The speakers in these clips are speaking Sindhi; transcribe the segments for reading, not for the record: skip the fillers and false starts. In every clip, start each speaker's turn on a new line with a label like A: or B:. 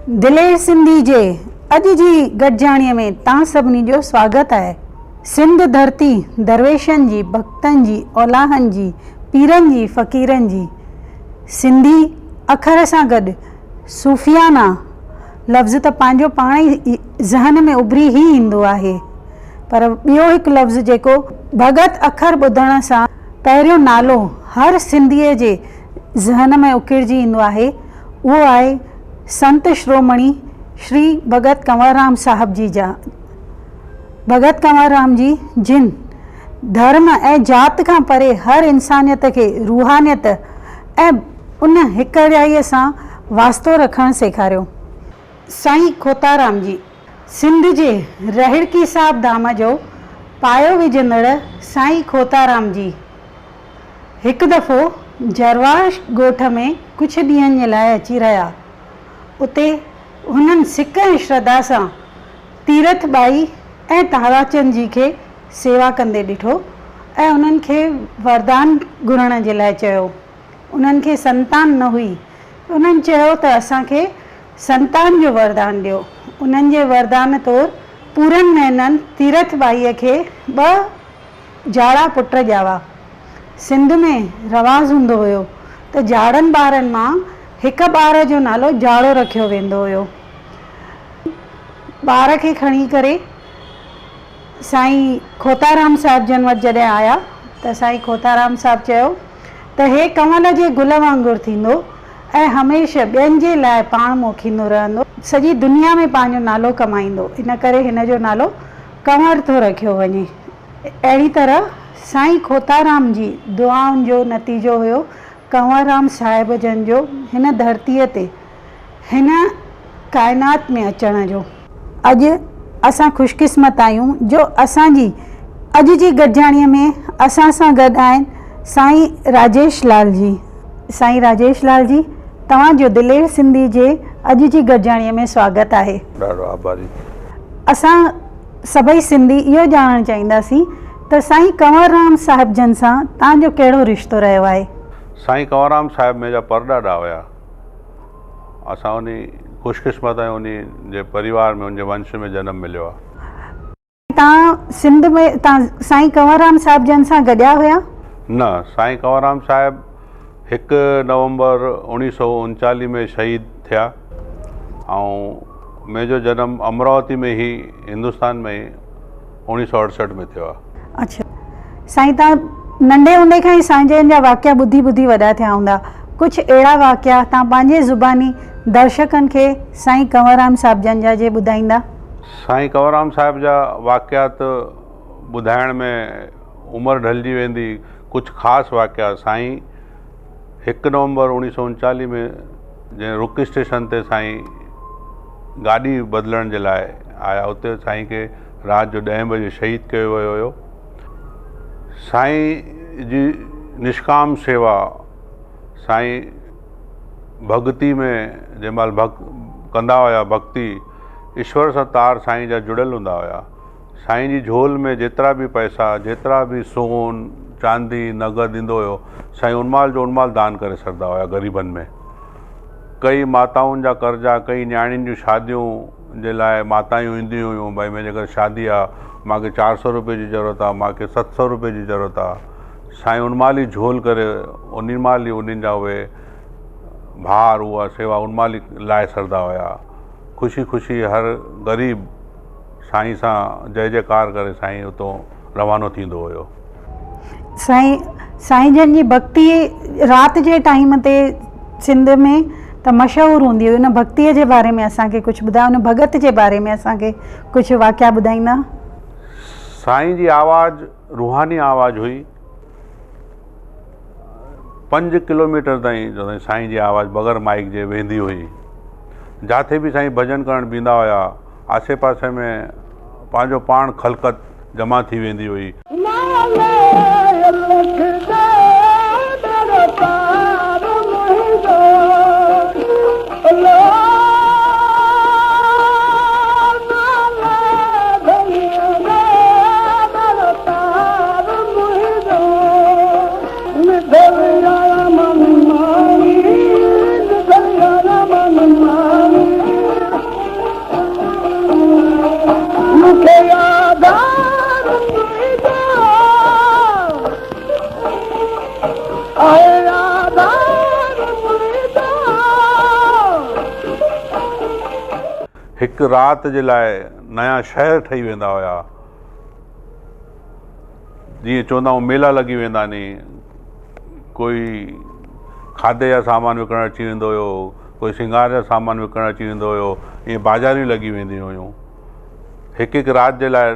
A: دلير سنڌي جي اڄ جي گڏجاڻي ۾ توهان سڀني جو سواگت آهي. سنڌ ڌرتي درويشن جي، ڀڳتن جي، اولاهن جي، پيرن جي، فقيرن جي، سنڌي اکر سان گڏ صوفيانه لفظ ته پنهنجو پاڻ ئي ذهن ۾ اڀري ئي ايندو آهي پر ٻيو هڪ لفظ جيڪو ڀڳت اکر ٻڌڻ سان پهريون نالو هر سنڌيء جي ذهن ۾ اڪيرجي ايندو آهي اهو آهي سنت شرومڻي شري ڀڳت ڪنور رام صاحب جي جا. ڀڳت ڪنور رام جي جن ڌرم ۽ جات کان پري هر انسانيت کي روحانيت ۽ ان هڪڙيائيء سان واسطو رکڻ سيکاريو. سائين کوتارام جي سنڌ جي رهڙڪي صاحب ڌام جو پايو وجهندڙ سائين کوتارام جي. هڪ دفعو جروار ڳوٺ ۾ ڪجهه ڏينهن جي لاء اچي رهيا. اتي هنن سڪ ۽ شرڌا سان تيرٿ ٻائي ۽ تاراچند جي کي سيوا ڪندي ڏٺو ۽ انهن کي وردان گهرڻ جي لاء چيو. انهن کي سنتان نه هئي. انهن چيو ته اسان کي سنتان جو وردان ڏيو. انهن جي وردان طور پورن مهينن تيرٿ ٻائيء کي ٻه جاڙا پٽ ڄاوا. سنڌ ۾ رواج هوندو هيو ته جاڙن ٻارن مان هڪ ٻار جو نالو جاڙو رکيو ويندو هيو. ٻار کي کڻي ڪري سائين کوتارام صاحب جن وٽ جڏهن آيا ته سائين کوتارام صاحب چيو ته هي ڪنول جي گل وانگر ٿيندو ۽ هميشه ٻين جي لاء پاڻ موکيندو رهندو، سڄي دنيا ۾ پنهنجو نالو ڪمائيندو، ان ڪري هن جو نالو ڪنور ٿو رکيو وڃي. اهڙي طرح سائين کوتارام جي دعائن جو نتيجو هيو ڪنور رام صاحب جن جو هن ڌرتيء تي هن ڪائنات ۾ اچڻ جو. اڄ اسان خوش قسمت آهيون جو اسان جي اڄ جي گڏجاڻيء ۾ اسان سان گڏ آهن سائين راجيش لال جي. سائين راجيش لال جي توهان جو دلير سنڌي جي اڄ جي گڏجاڻيء ۾ سواگت آهي.
B: ڏاڍو آڀاري.
A: اسان سڀئي سنڌي اهو ڄاڻڻ چاهينداسين ته سائين ڪنور رام صاحب جن سان توهان جو ڪهڙو رشتو رهيو آهي؟
B: سائين ڪنور رام صاحب منهنجا پرڏاڏا هيا. اسان انهي خوش قسمت آهيون انهي جي پريوار ۾ ان جي ونش ۾ جنم مليو آهي.
A: توهان سنڌ ۾ توهان سائين ڪنور رام صاحب جن سان گڏيا هيا؟
B: نه، سائين ڪنور رام صاحب هڪ نومبر اوڻيهه سئو انچاليهه ۾ شهيد ٿيا ۽ منهنجو جنم امراوتي ۾ ئي هندستان ۾ ئي اوڻيهه سئو اڙسٺ ۾ ٿيو آهي.
A: اڇا سائين توهان ننڍي هوندي کان ئي سائين جن جا واقعا ٻڌي ٻڌي وڏا ٿيا هوندا ڪجهه اهڙا واقعا توهان پنهنجي زباني درشڪن کي سائين ڪنور رام صاحب جن جا جي ٻڌائيندا.
B: سائين ڪنور رام صاحب جا واقعات ٻڌائڻ ۾ عمر ڍلجي ويندي، ڪجهه خاص واقعا، سائين هڪ نومبر اوڻيهه سئو انچاليهه ۾ جنهن رڪ اسٽيشن تي سائين گاڏي بدلڻ جي لاء آيا اتي سائين کي رات جو ڏهين بجي شهيد ڪيو ويو هيو. سائين جي نشڪام سيوا سائين ڀڳتي ۾ جنهن مهل ڀڳ ڪندا هيا ڀڳتي ايشور سان تار سائين جا جڙيل هوندا هيا. سائين جي جهول ۾ جيترا به پئسا، جيترا به سون، چاندي، نقد ايندو هيو، سائين ان مهل جو ان مهل دان ڪري ڇڏندا هيا غريبن ۾. ڪئي ماتائن جا قرضا، ڪئي نياڻين جون شاديون جي لاء ماتايون اينديون هيون، ڀائي منهنجي گهر شادي آ، مان کي چار سئو روپئي جي ضرورت آ، مان کي ست سئو روپئي جي ضرورت آ. سائين ان مهل ئي جهول ڪري انهي مهل ئي انهن جا اهي ڀار، اها سيوا ان مهل ئي لاهي ڇڏندا هيا. خوشي خوشي هر غريب سائين سان جئي جئڪار ڪري سائين اتو روانو ٿيندو هيو.
A: سائين سائين جن جي ڀڳتي رات جي ٽائيم تي سنڌ ۾ ته مشهور هوندي هئي ان ڀڳتي جي باري ۾ اسان کي ڪجهه ٻڌايو ان ڀڳت جي باري ۾ اسان کي ڪجهه واقعا ٻڌائيندا.
B: سائين جي آواز روحاني آواز هئي. پنج ڪلوميٽر تائين سائين جي آواز بغير مائيڪ جي ويندي هئي. جاٿي به سائين ڀڄن ڪرڻ بيهندا هيا آسي پاسي ۾ پنهنجو پاڻ خلقت جمع ٿي ويندي هئي. هڪ رات جي لاء نيا شهر ٺهي ويندا هيا. جيئن چوندا آهيون ميلا لڳي ويندا ني ڪوئي کاڌي جا سامان وڪڻڻ اچي ويندو هيو ڪوئي سينگار جا سامان وڪڻڻ اچي ويندو هيو ائين بازاريون لڳي وينديون هيون هڪ هڪ رات جي لاء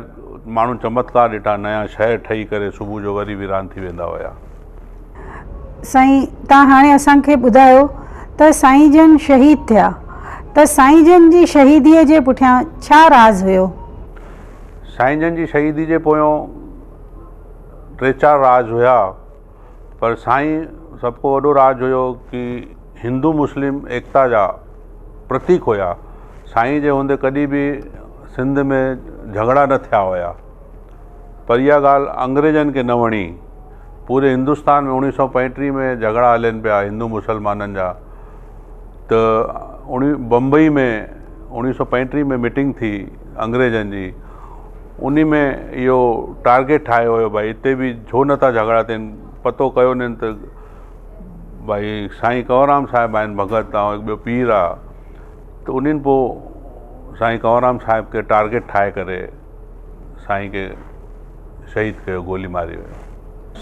B: ماڻهن چمتڪار ڏٺا نيا شهر ٺهي ڪري صبح جو وري ويران ٿي ويندا هيا.
A: سائين تان هاڻي اسان کي ٻڌايو ته سائين جن شهيد ٿيا ته سائين جن جي شهيدي جي پٺيان ڇا راز هيو؟
B: سائين جن جي شهيدي جي پويون ٽي چار راز هيا پر سائين سڀ کان وڏو راز هيو ڪي هندو مسلم ايڪتا جا پرتيڪ هيا سائين جي هوندي ڪڏهن به سنڌ ۾ جهڳڙا نه ٿيا هيا پر اها ڳالهه انگريزن کي نه وڻي پوري هندستان ۾ اڻويهه سو پنجٽيهه ۾ جهڳڙا هلن پيا هندو مسلمانن جا ته اڻويهه بمبئي ۾ اڻويهه سو پنجٽيهه ۾ ميٽنگ ٿي انگريزن جي انهي ۾ اهو ٽارگيٽ ٺاهيو ويو ڀائي هتي به ڇو نٿا جهڳڙا ٿين پتو ڪيو انهن ته ڀائي سائين ڪنور رام صاحب آهن ڀڳت ۽ هڪ ٻيو پير آ ته انهن پوء سائين ڪنور رام صاحب کي ٽارگيٽ ٺاهي ڪري سائين کي شهيد ڪيو گولي ماري ويو.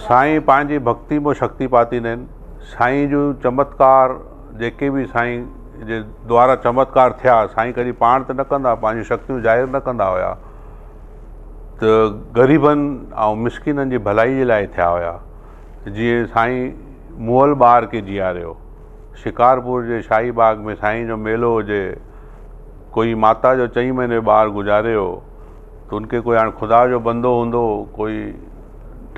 B: سائين پنهنجي ڀڳتي مان شڪتي پاتي نين سائين جون چمتڪار جيڪي به سائين جي دوارا چمتڪار ٿيا سائين ڪڏهن پاڻ ته نه ڪندا پنهنجون شڪتيون ظاهر نه ڪندا هيا ته غريبن ۽ مسڪينن جي ڀلائي جي لاء ٿيا هيا جيئن سائين مئل ٻار کي جياريو شڪارپور جي شاهي باغ ۾ سائين جو ميلو هجي ڪوئي ماتا جو چئين مهيني ٻار گذاري ويو ته ان کي ڪوئي هاڻ خدا جو بندو هوندو ڪوئي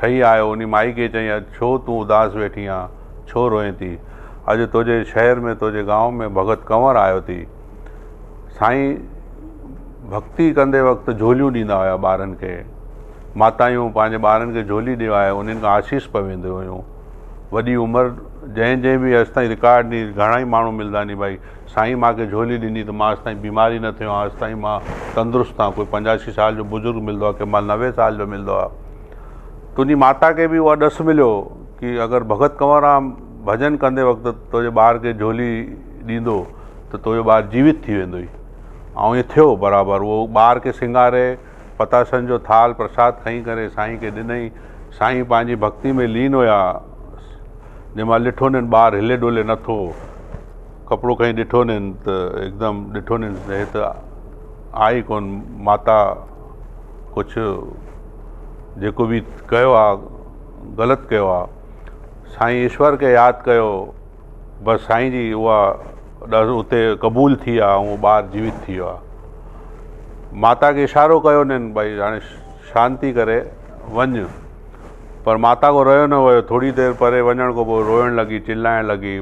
B: ٺهي آيو انهي مائي کي چيائين اڄ ڇو تون اداس ويٺي آن ڇو روئين ٿي اڄ تنهنجي شهر ۾ تنهنجي گانو ۾ ڀڳت ڪنور آيو ٿي سائين ڀڳتي ڪندي وقت جهوليون ڏيندا هيا ٻارن کي ماتايون پنهنجي ٻارن کي جهولي ڏيوائي انهن کان آشيش پوينديون هيون وڏي عمر جنهن جنهن به اڄ تائين رڪارڊ ني گهڻا ئي ماڻهو ملندا ني ڀائي سائين مان کي جهولي ڏني ته مان اڄ تائين بيمار ئي نه ٿيو آهيان اڄ تائين مان تندرست آهيان ڪوئي 85 سال جو بزرگ ملندو آهي ڪنهن مهل 90 سال جو ملندو آهي تنهنجي ماتا کي به اها ڏس مليو ڪي اگر ڀڳت ڪنور رام ڀڄن ڪندي وقت تنهنجي ٻار کي جهولي ڏيندو ته تنهنجو ٻار جيوت ٿي ويندو ئي ۽ ائين ٿيو برابر اهو ٻار کي سينگاري پتاشن جو ٿال پرساد کڻي ڪري سائين کي ڏنئي سائين پنهنجي ڀڳتي ۾ لين هيا جنهن مهل ڏٺو نين ٻار هلي ڊلي نٿو ڪپڙو کڻي ڏٺو نين ته هڪدم ڏٺو نين ته هي ته آهي ئي ڪونه ماتا ڪجهه جيڪو به ڪيو آهي غلط ڪيو آهي سائين ايشور کي ياد ڪيو بس سائين جي اها ڏس اتي قبول ٿي آ ۽ ٻار جيوت ٿي ويو آ ماتا کي اشارو ڪيو نين ڀئي هاڻي شانتي ڪري وڃ پر ماتا کان رهيو نه ويو ٿوري دير پري وڃڻ کان پوء روئڻ لڳي چلائڻ لڳي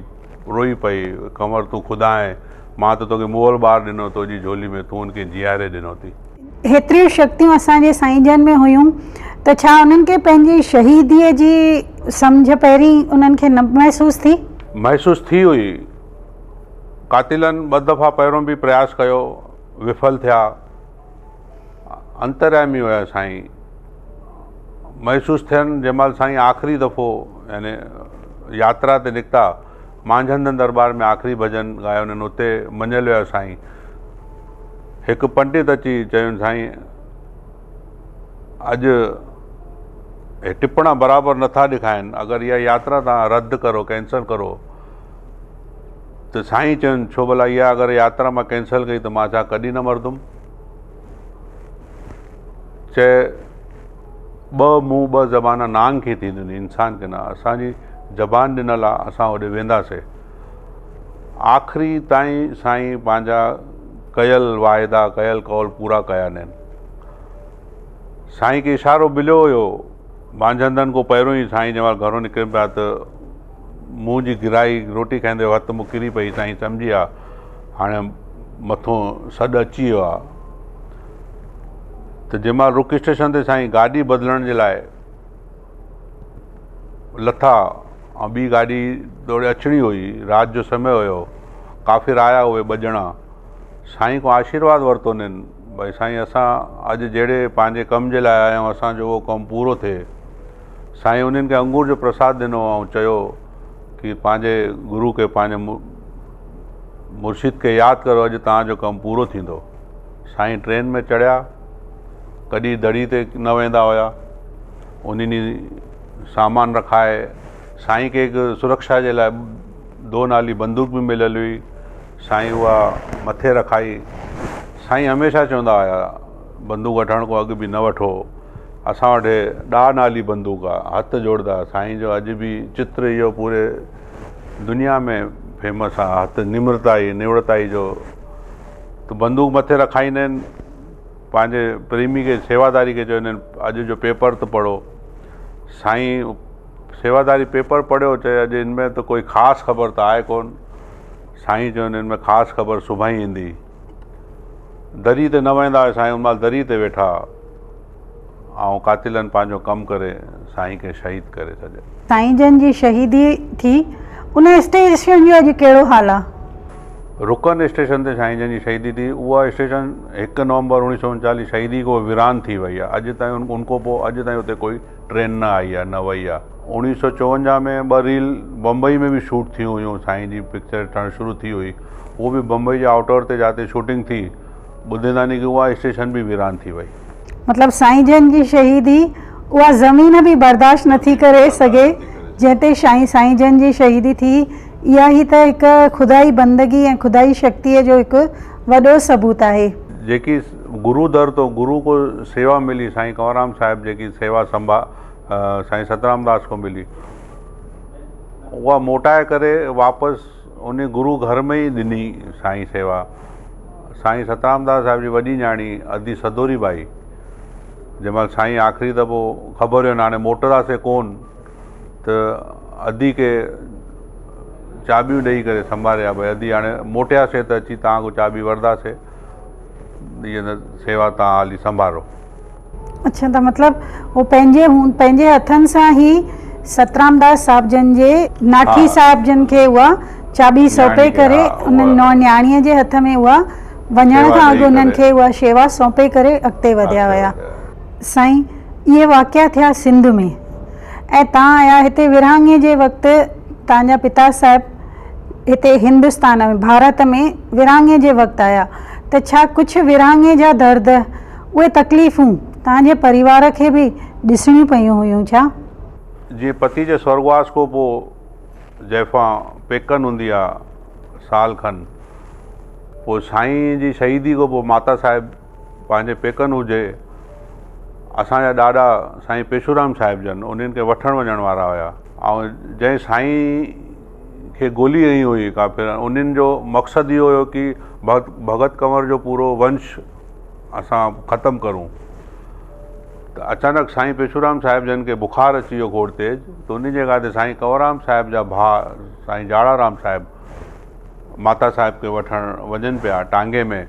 B: روئي پئي ڪنور تون خدا آهين مان ته توکي مئل ٻار ڏنو تنهنجي جهولي ۾ تون ان کي جياري ڏنو ٿي.
A: هيتريون شڪتيون اسان جي سائين جن ۾ هيون ته ڇا انهن کي پنهنجي شهيديء جي سمجهه پهرين انهن کي نه محسوس ٿي؟
B: محسوس ٿي هئي. قاتلن ٻه دفعا پهريون به پرياس ڪيو، وڦل ٿيا. انتريامي هيا سائين. محسوس ٿين جنهن مهل سائين آخري دفعو يعني ياترا تي نڪتا مانجهندن درٻار ۾ آخري ڀڄن ڳايو انهن اتي مڃيل هيا سائين هڪ پنڊت اچي چين سائين اڄ هي ٽپڻا برابر نٿا ڏکائن اگر اها ياترا تان رد ڪرو ڪينسل ڪرو ته سائين چين ڇو ڀلا اها اگر ياترا مان ڪينسل ڪئي ته مان ڇا ڪڏهن نه مردم چئي ٻه منهن ٻه زبان نانگ کي ٿينديون آهن انسان کي نه اسان جي زبان ڏنل آهي اسان هوڏي وينداسي آخري تائين سائين پنهنجا ڪيل واعدا ڪيل قول پورا ڪيا نين سائين کي اشارو مليو هيو مانجهندن کان پهريون ئي سائين جنهن مهل گهرو نڪرن پيا ته منهن جي گرائي روٽي کائيندي هٿ مون ڪري پئي سائين سمجهي ويا هاڻي مٿو سڏ اچي ويو آهي ته جنهن مهل رڪ اسٽيشن تي سائين گاڏي بدلڻ جي لاء لٿا ۽ ٻي گاڏي ڊوڙي اچڻي هئي رات جو سمي هيو ڪافر آيا اهي ٻه ڄڻا سائين کان آشيرواد ورتو انهن ڀئي سائين اسان اڄ جهڙي پنهنجي ڪم جي لاء آيا آهيون اسانجو اهو ڪم پورو ٿئي سائين انهن کي انگور جو پرساد ڏنو ۽ چيو ڪي پنهنجي گرو کي پنهنجي مرشد کي ياد ڪرو اڄ توهان جو ڪم پورو ٿيندو. سائين ٽرين ۾ چڙهيا، ڪڏهن دڙي تي نه ويندا هيا، ان ڏينهن سامان رکائي سائين کي هڪ سرڪشا جي لاء دو نالي بندوق به مليل هئي، سائين اها مٿي رکائي. سائين هميشه چوندا هيا بندوق وٺڻ کان اڳ به نه وٺو، اسان وٽ هي ڏا نالي بندوق آ، هٿ جوڙدا سائين جو اڄ به چتر اهو پوري دنيا ۾ فيمس آ، هٿ نمرتائي نوڙتائي جو ته بندوق مٿي رکائيندا آهن پنهنجي پريمي کي سيواداري کي چوندا آهن اڄ جو پيپر ته پڙهو سائين سيواداري پيپر پڙهيو چئي اڄ ان ۾ ته ڪوئي خاص خبر ته آهي ڪون سائين چون ان ۾ خاص خبر سڀائي ايندي دري تي نه ويندا هئا سائين ان مهل دري تي ويٺا ۽ قاتلن پنهنجو ڪم ڪري سائين کي شهيد ڪري ڇڏيو.
A: سائين جن جي شهيدي ٿي ان اسٽيشن جو اڄ ڪهڙو حال آ؟
B: رڪن اسٽيشن تي سائين جن جي شهيدي ٿي اها اسٽيشن هڪ نومبر اوڻيهه سؤ انچاليهه شهيدي کان ويران ٿي وئي آ اڄ تائين ان کان پوء اڄ تائين اتي ڪوئي ٽرين نه آئي آ نه وئي آ 1954 ۾ ٻه ريل بمبئي ۾ به شوٽ ٿيون هيون سائين جي پڪچر ٺهڻ شروع ٿي هئي اهو به بمبئي جي آئوٽر تي جاتي شوٽنگ ٿي ٻڌيندا ني ڪي اها اسٽيشن به ويران ٿي وئي.
A: مطلب سائين جن جي شهيدي اها زمين به برداشت نٿي ڪري سگهي جنهن تي شائين سائين جن جي شهيدي ٿي اها ئي ته هڪ خدائي بندگي ۽ خدائي شڪتيء جو هڪ وڏو ثبوت آهي.
B: جيڪي گرو در تو گرو ڪو سيوا ملي سائين ڪنوررام صاحب جيڪي سيوا سنڀا سائين سترام داس کان ملي اها موٽائي ڪري واپس انهي گرو گهر ۾ ئي ڏني سائين سيوا. سائين سترام داس صاحب جي وڏي نياڻي ادي سدوري ٻائي جنهن مهل سائين آخري دفعو خبر هين هاڻي موٽنداسين ڪون ته ادي کي چاٻيون ڏيئي ڪري سنڀاريا ڀئي ادي هاڻي موٽياسين ته اچي توهان کان چاٻي وٺنداسين هيء سيوا توهان هالي سنڀارو.
A: اڇا ته مطلب هو پنهنجي هون پنهنجي هٿن سان هي سترام داس صاحب جن جي ناٺي صاحب جن کي اها چاٻي سونپي ڪري انهن نو نياڻي جي هٿ ۾ اها وڃڻ کان اڳ انهن کي اها شيوا سونپي ڪري اڳتي وڌيا ويا. سائين اهي واقعا ٿيا سنڌ ۾ ۽ تان آيا هتي ورهاڱي جي وقت تان جا پتا صاحب هتي هندستان ۾ ڀارت ۾ ورهاڱي جي وقت آيا ته ڇا ڪجهه ورهاڱي جا درد اهي تڪليفون توهان جي پريوار کي به ڏسڻيون پيون هيون ڇا؟
B: جيئن پتي جي سورڳواس کان پوء زائفان پيڪن هوندي آ سال کن پوء سائين جي شهيدي کان پوء ماتا صاحب پنهنجي پيڪن هجي اسان جا ڏاڏا سائين پيشورام صاحب جن انهن کي وٺڻ وڃڻ وارا هيا ۽ جنهن سائين کي گولي هنئي هئي ڪافرن انهن جو مقصد اهو هيو ڪي ڀڳت ڪنور جو پورو ونش اسان ختم ڪرون ته اچانڪ سائين پيشورام صاحب جن کي بخار اچي ويو کوڙ تيز ته انهي جڳهه تي سائين ڪنوررام صاحب جا ڀاء سائين جاڙارام صاحب ماتا صاحب کي وٺڻ وڃن پيا ٽانگي ۾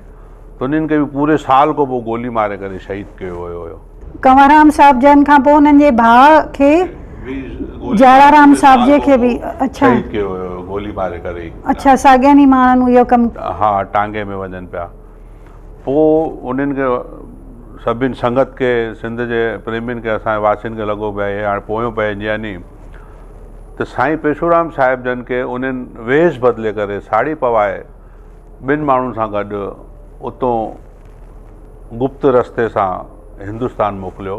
B: ته انهن کي به پوري سال کان پوء گولي ماري ڪري شهيد ڪيو ويو هيو.
A: ڪنوررام صاحب جن کان پوء انهن جي ڀاء کي جاڙارام صاحب جي کي به اڇا
B: شهيد ڪيو ويو هيو گولي ماري ڪري.
A: اڇا ساڳين ئي ماڻهن اهو ڪم.
B: ها ٽانگي ۾ وڃن پيا پوء انهن کي سڀن سنگت کي سنڌ جي پريمين کي اسان جي واسين کي لڳو ڀئي هي هاڻي پويون پئجي ويا ني ته سائين پيشورام صاحب جن کي انهن ويس بدلي ڪري ساڙهي پوائي ٻن ماڻهن سان گڏ اتون گپت رستي سان هندستان موڪليو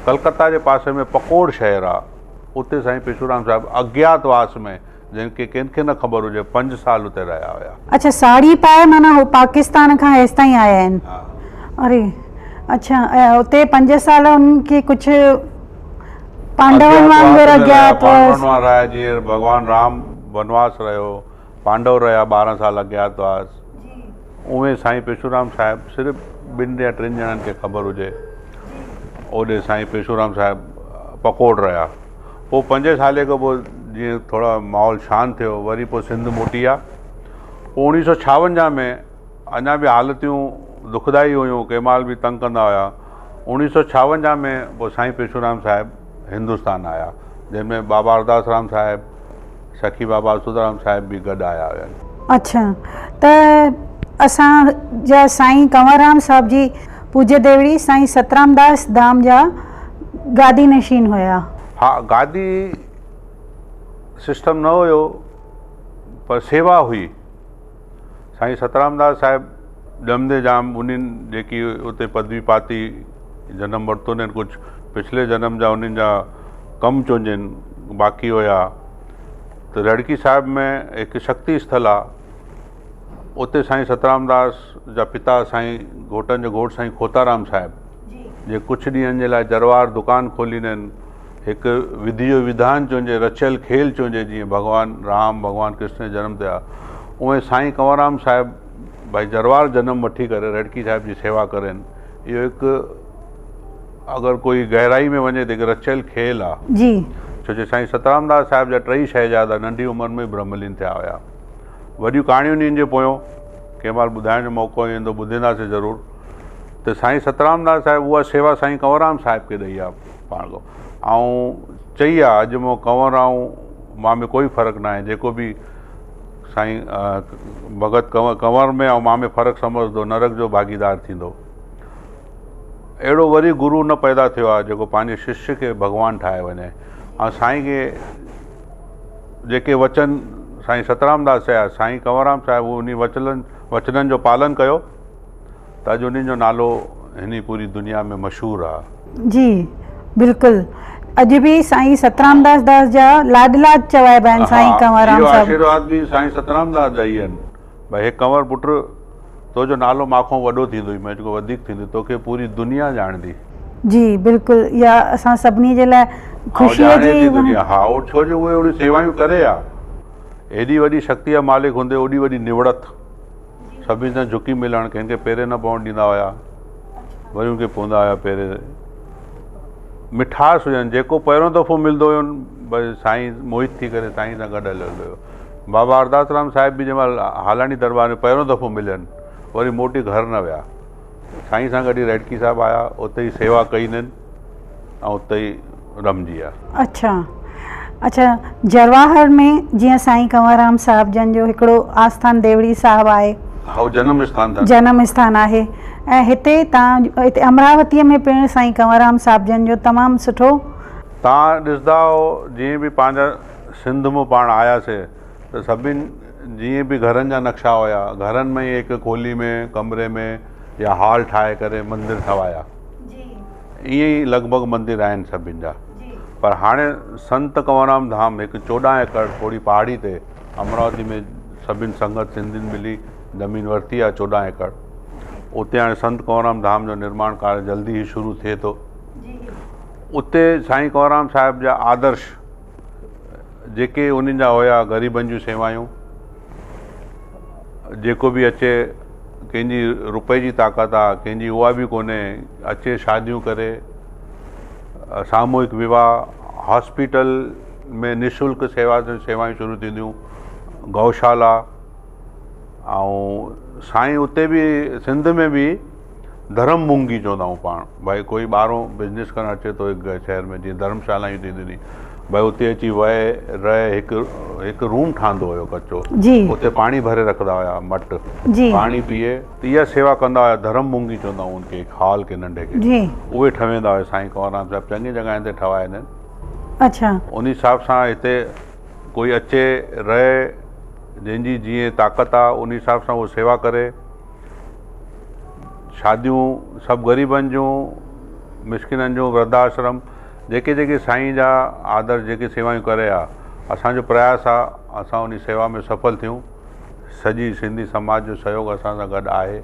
B: ڪلڪتا جي پاسي ۾ پڪوڙ شهر آ اتي سائين پيشورام صاحب اگيات واس ۾ جنهن کي ڪنهن کي نه خبر هجي پنج سال اتي رهيا هيا.
A: اڇا ساڙهي پائي معنيٰ هو پاڪستان کان هيستائين آيا آهن. اري اڇا ۽ اتي پنج سال انهن کي ڪجهه پانڊون وانگر اگيات
B: پانڊون وانگر رهيا جيئن ڀڳوان رام ونواس رهيو پانڊو رهيا 12 سال اگيات واس اوئين سائين پيشورام صاحب صرف ٻن يا ٽن ڄڻن کي خبر هجي اوڏي سائين پيشورام صاحب پڪوڙ رهيا پوء پنجين سالي کان پوء جيئن ٿورا ماحول شانت ٿيو وري پوء سنڌ موٽي آ پوء 1956 ۾ اڃا به حالتيون دکدائي هيون ڪنهن مهل به تنگ ڪندا هيا 1956 ۾ پوء سائين پيشورام صاحب هندستان آيا جنهن ۾ بابا ارداس رام صاحب سخي بابا آسودرام صاحب به گڏ آيا هيا.
A: اڇا ته اسان جا سائين ڪنور رام صاحب جي پوجيه ديوڙي سائين سترام داس ڌام جا گادي نشين هيا.
B: ها گادي سسٽم نه هيو پر سيوا هئي. سائين سترام داس صاحب ڄمندي ڄام انهن جيڪي اتي پدوي پاتي جنم ورتو انهن ڪجهه پڇلي جنم جا انهن جا ڪم چونجن باقي هيا ته رڙڪي صاحب ۾ هڪ شڪتي اسٿل آ اتي سائين سترامداس جا پتا سائين گهوٽن جو گهوٽ سائين کوتارام صاحب جي ڪجهه ڏينهن جي لاء جروار دڪان کولينن هڪ وڌي جو وڌان چونجي رچيل کيل چونجي جيئن ڀڳوان رام ڀڳوان ڪرشن جو جنم ٿيا اونئين سائين ڪنوررام صاحب ڀائي جروار جنم وٺي ڪري رڙڪي صاحب جي سيوا ڪرين اهو هڪ اگر ڪوئي گهرائي ۾ وڃي ته هڪ رچيل کيل آ
A: جي.
B: ڇو جو سائين سترامداس صاحب جا ٽئي شهزادا ننڍي عمر ۾ ئي برهملين ٿيا هيا. وڏيون ڪهاڻيون انهن جي پويون ڪنهن مهل ٻڌائڻ جو موقعو ايندو ٻڌينداسين ضرور ته سائين سترامداس صاحب اها سيوا سائين ڪنوررام صاحب کي ڏئي آ پاڻ کان ۽ چئي آ اڄ مون ڪنور ۽ مان ۾ ڪوئي فرق ناهي جيڪو به سائين ڀڳت ڪنور ۾ ۽ مان ۾ فرق سمجهندو نرڪ جو ڀاڳيدار ٿيندو. اهڙو وري گرو نه پيدا ٿيو آهي جيڪو پنهنجي ششيه کي ڀڳوان ٺاهي وڃي ۽ سائين کي جيڪي وچن سائين سترام داس چيا سائين ڪنوررام صاحب انهي وچلن وچنن جو پالن ڪيو ته اڄ انهن جو نالو هن پوري دنيا ۾ مشهور آهي.
A: جي بلڪل اڄ به سائين سترام داس داس جا لاڏلا چوائبا آهن سائين ڪنوررام
B: صاحب. اهو آشيرواد به سائين سترام داس جا ئي آهن ڀائي هي ڪنور پٽ تو جو نالو مان کان وڏو ٿيندو ئي مين کان وڌيڪ ٿيندو توکي پوري دنيا ڄاڻندي.
A: جي بلڪل اها اسان سڀني جي لاء خوشي
B: ڄاڻي ٿي دنيا ها او ڇو جو اهي اهڙيون سيوائون ڪري ها ايڏي وڏي شڪتي جا مالڪ هوندي اوڏي وڏي نوڙت سڀني سان جهڪي ملڻ ڪنهن کي پيري نه پوڻ ڏيندا هيا وري ان کي پوندا هيا پيري مٺاس هجن جيڪو پهريون دفعو ملندو هيو بس سائين موهت ٿي ڪري سائين سان گڏ هليو هلندو هيو بابا ارداس رام صاحب به جنهن مهل هالاڻي درٻار ۾ پهريون دفعو ملين وري موٽي گهر نه ويا سائين سان گڏ ئي رهڙڪي صاحب آيا اتي ئي سيوا ڪئي هنن ۽ اتي ئي رمجي ويا.
A: اڇا اڇا جرواهر ۾ جيئن سائين ڪنور رام صاحب جن جو هڪڙو آسٿان ديوڙي صاحب آهي.
B: ها اهو جنم اسٿان اٿن.
A: جنم اسٿان آهي ۽ هتي تان هتي امراوتيء ۾ پڻ سائين ڪنور رام صاحب جن جو تمام سٺو.
B: تان ڏسندا هو جيئن به پنهنجا سنڌ مان پاڻ آياسي ته سڀن جيئن به گهرن جا نقشا هيا گهرن ۾ ئي هڪ کولي ۾ ڪمري ۾ يا هال ٺاهي ڪري مندر ٺهوايا ائين ئي لڳ ڀڳ مندر آهن سڀن جا پر هاڻي سنت ڪنوررام ڌام هڪ 14 ايڪڙ ٿوري پهاڙي تي امراوتي ۾ سڀن سنگت سنڌين ملي زمين ورتي آهي 14 ايڪڙ اتي هاڻي سنت ڪنوررام ڌام جو نرماڻ ڪاريه جلدي ئي شروع ٿئي ٿو اتي سائين ڪنوررام صاحب جا آدرش جيڪي انهن جا هيا غريبن جون سيوايون جيڪو به اچي ڪنهن جي روپئي جي طاقت آ ڪنهن جي اها به ڪونهي اچي شاديون ڪري ساموهڪ وواهه هاسپيٽل ۾ نشلڪ سيوا سيوائون شروع ٿينديون گئوشالا ۽ سائين اتي به سنڌ ۾ به ڌرم مونگي چوندا آهيون پاڻ ڀائي ڪوئي ٻاهرون بزنس ڪرڻ اچي ٿو هڪ شهر ۾ جيئن ڌرمشالائون ٿينديون ني ڀائي اتي اچي وهي رهي هڪ هڪ روم ٺهندو هيو ڪچو
A: جي
B: اتي پاڻي ڀري رکندا هيا مٽ
A: جي
B: پاڻي پيئي ته اها سيوا ڪندا هيا ڌرم مونگي چوندا آهيون ان کي هڪ هال کي ننڍي کي
A: جي
B: اهي ٺهويندا هيا سائين ڪنور رام صاحب چڱي جڳهين تي ٺهوايا آهن
A: اڇا
B: ان حساب سان هتي ڪوئي اچي رهي جنهن جي جيئن طاقت آ ان حساب سان اهو سيوا ڪري شاديون سڀ غريبن جون مسڪينن جون ورڌ آشرم جيڪي جيڪي سائين جا آدرش جيڪي سيوائون ڪري ها اسان جو پرياس آ اسان انهي سيوا ۾ سڦل ٿيون سڄي سنڌي سماج جو سهيوگ اسان سان گڏ آهي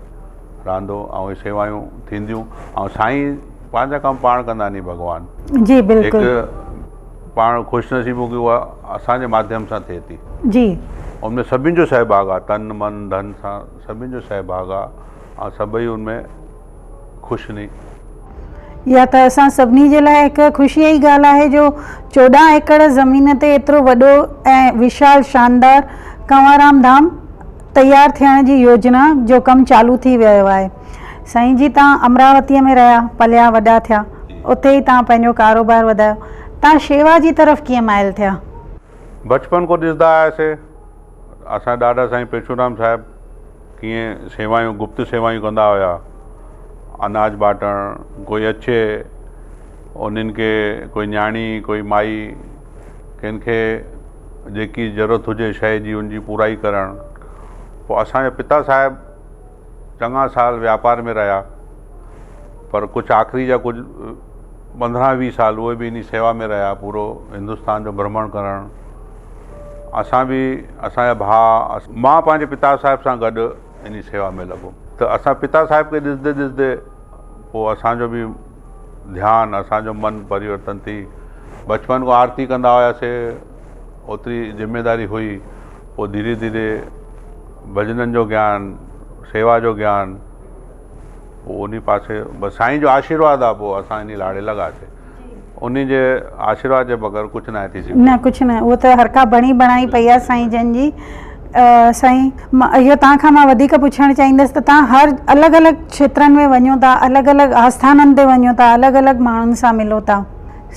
B: رهندو ۽ اهي سيوائون ٿينديون ۽ سائين پنهنجا ڪم پاڻ ڪندا ني ڀڳوان
A: جي بلڪل
B: هڪ پاڻ خوش نصيب هون ڪي اها اسان جي ماڌيم سان ٿئي ٿي
A: جي
B: ان ۾ سڀن جو سهڀاڳ آ تن من ڌن سان سڀن جو سهڀاڳ آ ۽ سڀئي ان ۾ خوش ني.
A: اها ته اسان سڀني جي لاء هڪ خوشيء جي ڳالهه آهي جو 14 ايڪڙ زمين تي ايترو وڏو ۽ وشال شاندار ڪنوررام ڌام تيار ٿيڻ جي يوجنا جو ڪم چالو ٿي ويو آهي. سائين جي تان امراوتيء ۾ رهيا، پليا وڏا ٿيا، اتي ئي تان پنهنجو ڪاروبار وڌايو، تان شيوا جي طرف ڪيئن مائل ٿيا؟
B: بچپن کان ڏسندا آياسي اسان ڏاڏا سائين پيشورام صاحب ڪيئن سيوايون گپت سيوايون ڪندا هيا اناج باٽڻ ڪوئي اچي انهن کي ڪوئي نياڻي ڪوئي مائي ڪنهن کي جيڪي ضرورت هجي شيء جي ان جي پورائي ڪرڻ پوء اسان جا پتا صاحب چڱا سال وياپار ۾ رهيا پر ڪجهه آخري جا ڪجهه پندرهن ويهه سال اهي به انهي سيوا ۾ رهيا پورو هندستان جو ڀرمڻ ڪرڻ اسان به اسان جا ڀاء مان پنهنجي پتا صاحب سان گڏ انهي سيوا ۾ لڳو ته اسان پتا صاحب کي ڏسندي ڏسندي پوء اسان جو به ڌيان اسان جو من پريورتن ٿي بچپن کان آرتي ڪندا هياسي اوتري ذميداري هئي پوء ڌيري ڌيري ڀڄنن جو گيان سيوا جو گيان پوء انهي پاسي بس سائين جو آشيرواد آ پوء اسان انهي لاڙي لڳاسي انهي جي آشيرواد جي بغير ڪجهه ناهي ٿي سگهندو.
A: نه ڪجهه نه اهو ته هر ڪا بڻي بڻائي پئي آ سائين جن جي سائين اهو توهان کان مان وڌيڪ پڇڻ چاهيندس ته توهان هر الڳ الڳ کيترن ۾ وڃو ٿا الڳ الڳ آسٿانن تي وڃو ٿا الڳ الڳ ماڻهن سان ملو ٿا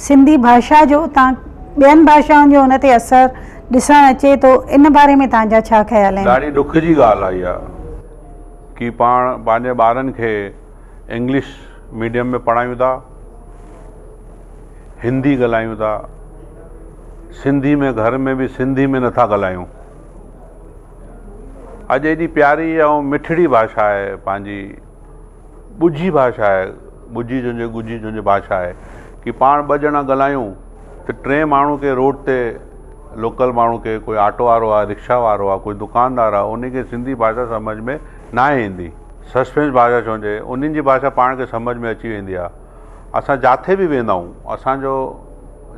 A: سنڌي ڀاشا جو توهان ٻين ڀاشائن جو ان تي اثر ڏسڻ اچي ٿو ان باري ۾ توهان جا ڇا خيال آهن؟
B: ڏاڍي ڏک جي ڳالهه آ اها ڪي پاڻ پنهنجي ٻارن کي انگلش ميڊيم ۾ پڙهايون ٿا، هندي ڳالهايون ٿا، سنڌي ۾ گهر ۾ به سنڌي ۾ نٿا ڳالهايون. اڄ ايڏي پياري ۽ مٺڙي ڀاشا آهي پنهنجي ڳجهي ڀاشا آهي ڳجهي جنهنجي ڳجهي جنهنجي ڀاشا آهي ڪي پاڻ ٻه ڄڻا ڳالهايون ته ٽئين ماڻهو کي روڊ تي لوڪل ماڻهو کي ڪوئي آٽو وارو آهي رڪشا وارو آهي ڪوئي دڪاندار آهي ان کي سنڌي ڀاشا سمجهه ۾ ناهي ايندي سسپينس ڀاشا ڇو جي انهن جي ڀاشا پاڻ کي سمجهه ۾ اچي ويندي آهي اسان جاٿي به ويندا آهيون اسانجو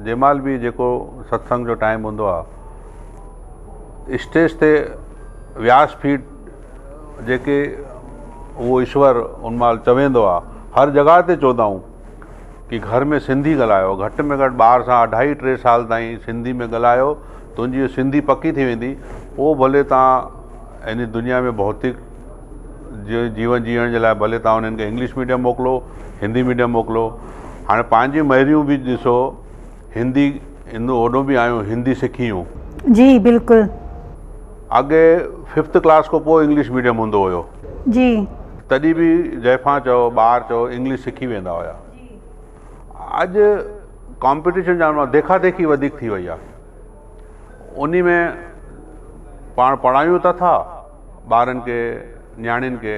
B: جنهن مهل به جيڪو ستسنگ جو ٽائيم هوندو آهي اسٽيج تي وياس پيٺ جيڪي اهو ايشور ان مهل چويندو آهي هر جڳهه تي چوندا آهيون ڪي گهر ۾ سنڌي ڳالهايو گهٽ ۾ گهٽ ٻار سان اڍائي ٽي سال تائين سنڌي ۾ ڳالهايو تنهنجي سنڌي پڪي ٿي ويندي پوء ڀلي تان ان دنيا ۾ ڀوتڪ جيون جيئڻ جي لاء ڀلي تان انهن کي انگلش ميڊيم موڪلو هندي ميڊيم موڪلو هاڻي پنهنجي مهريون به ڏسو هندي هندو هوڏو به آيون هندي سکي يون.
A: جي بلڪل.
B: اڳي ففٿ ڪلاس کان پوء انگلش ميڊيم هوندو هيو.
A: جي.
B: تڏهن به زائفان چئو ٻار چئو انگلش سکي ويندا هيا. اڄ ڪامپيٽيشن جام آهي ديکا ديکي وڌيڪ ٿي وئي آهي انهي ۾ پاڻ پڙهايون ته ٿا ٻارن کي نياڻين کي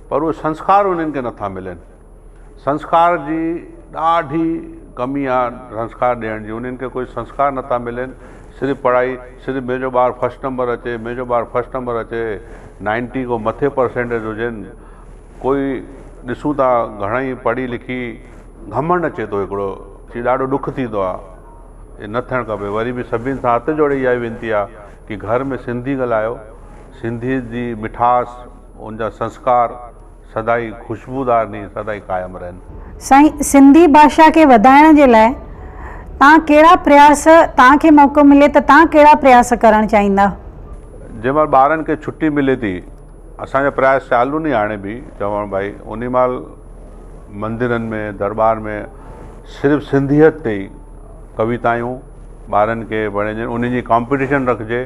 B: پر اهي سنسڪار انهن کي نٿا ملن. سنسڪار جي ڏاڍي ڪمي آ سنسڪار ڏيڻ جي انهن کي ڪوئي سنسڪار نٿا ملن صرف پڙهائي صرف منهنجو ٻار فرسٽ نمبر اچي منهنجو ٻار فرسٽ نمبر اچي نائنٽي کان مٿي پرسنٽيج هجن ڪوئي ڏسون ٿا گهڻا ئي پڙهي لکي گهمنڊ اچي ٿو هڪڙو چي ڏاڍو ڏک ٿيندو آ اي نه ٿيڻ کپي وري به سڀني سان هٿ جوڙي اها ئي وينتي آ ڪي گهر ۾ سنڌي ڳالهايو سنڌي جي مٺاس ان جا سنسڪار سدائين خوشبودار ني سدائين قائم رهن.
A: سائين سنڌي ڀاشا کي وڌائڻ جي لاء توهان ڪهڙا پرياس توهان کي موقعو ملي ته توهان ڪهڙا پرياس ڪرڻ چاهيندا؟
B: جنهن مهل ٻارن کي ڇٽي ملي ٿي اسان جا پرياس چالو ني هاڻي به چوڻ ڀائي انهي مهل مندرن ۾ درٻار ۾ صرف سنڌيت تي ئي ڪويتايون ٻارن کي پڙهجن انهن جي ڪامپيٽيشن رکجي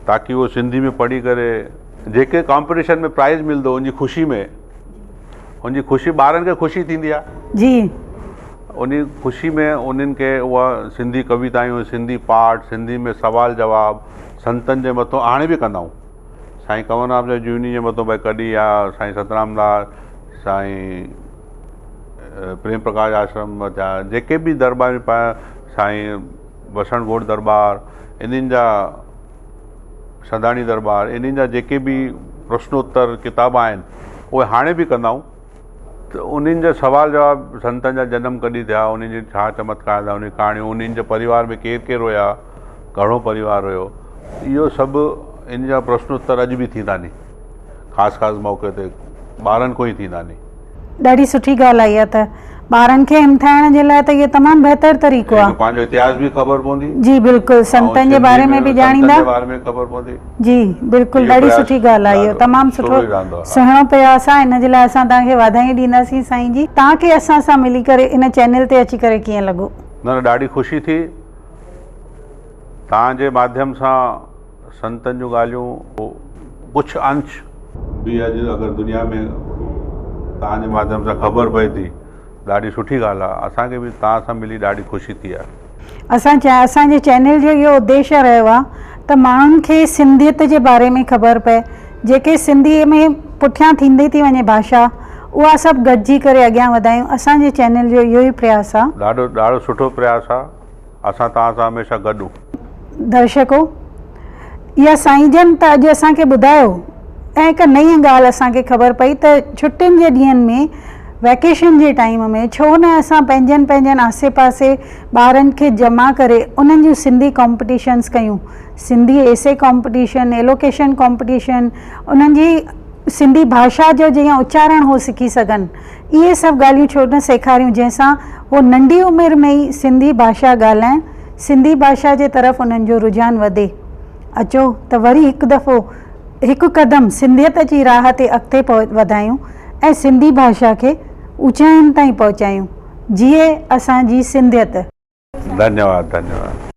B: تاڪي اهو سنڌي ۾ پڙهي ڪري جيڪي ڪامپيٽيشن ۾ پرائز ملندو ان جي خوشي ۾ ان جي خوشي ٻارن کي خوشي ٿيندي آهي
A: جي
B: ان جي خوشي ۾ انهن کي اها سنڌي ڪويتائون سنڌي پاٺ سنڌي ۾ سوال جواب سنتن جي مٿو هاڻي به ڪندا آهيون سائين ڪنور رام جو جيوني جي مٿو ڀائي ڪڏهن يا سائين سترام داس سائين پريم پرڪاش آشرم جا جيڪي به درٻار سائين وسڻ گهوٽ درٻار انهن جا سداڻي درٻار انهن جا جيڪي به پرشنوتر ڪتاب آهن اهي هاڻي به ڪندا آهيون ته انهن جا سوال جواب سنتن جا جنم ڪڏهن ٿيا انهن جي ڇا چمتڪار ٿيا انهن جون ڪهاڻيون انهن جي پريوار ۾ ڪير ڪير هيا گهڻو پريوار هيو اهو سڀ ان جا پرشنوتر اڄ به ٿيندا ني خاص خاص موقعي تي ٻارن کان ئي ٿيندا ني.
A: ڏاڍي سٺي ڳالهه آهي اها ته ٻارن کي همٿائڻ جي لاء ته اهو تمام بهتر طريقو آهي.
B: پنهنجو اتهاس به خبر پوندي.
A: جي بلڪل سنتن جي باري ۾ به ڄاڻيندا.
B: سنتن جي باري ۾ خبر پوندي.
A: جي بلڪل ڏاڍي سٺي ڳالهه آهي اهو تمام سٺو سهڻو پرياس آهي ان جي لاء اسان توهان کي واڌايون ڏينداسين سائين جي توهان کي اسان سان ملي ڪري ان چينل تي اچي ڪري ڪيئن لڳو.
B: نه نه ڏاڍي خوشي ٿي توهان جي ماڌيم سان سنتن جون ڳالهيون ڪجهه انش به اڄ اگر دنيا ۾ توهان جي ماڌيم سان خبر پئي ٿي ڏاڍي سٺي ڳالهه آهي اسان کي به توهان سان ملي ڏاڍي خوشي ٿي آهي.
A: اسان اسان جي چينل جو اهو اديش رهيو آهي ته ماڻهن کي سنڌيت جي باري ۾ خبر پئي جيڪي سنڌي ۾ پٺيان ٿيندي ٿي وڃي ڀاشا اها سڀ گڏجي ڪري اڳيان وڌايون اسان جي چينل جو اهو ئي پرياس آ.
B: ڏاڍو ڏاڍو سٺو پرياس آ اسان توهان سان هميشه گڏ هون.
A: درشڪو اها سائين جن ته اڄ اسان کي ٻڌايو ۽ هڪ نئين ڳالهه اسان کي خبر پئي ته ڇٽين جي ڏينهن ۾ ويڪيشن جي ٽائيم ۾ ڇو نه اسان پنهنجن پنهنجن آسي پاسي ٻارن کي جمع ڪري انهن جون سنڌي ڪامپٽيشنس ڪيون سنڌي ايسي ڪامپٽيشن ايلوڪيشن ڪامپٽيشن انهن جي سنڌي ڀاشا جو جيئن اچارڻ هو سکي سگهن اهي سڀ ڳالهيون ڇو نه سيکاريون جنهن سان هو ننڍي عمر ۾ ئي سنڌي ڀاشا ڳالهائڻ سنڌي ڀاشا جي طرف انهن جو رجحان وڌي. اچو ته وري هڪ دفعو هڪ قدم سنڌيت جي راهه تي اڳتي وڌايون ۽ سنڌي ڀاشا کي اوچاين تائين پهچايون. جيئي اسان جي سنڌيت.
B: ڌنيواد ڌنيواد.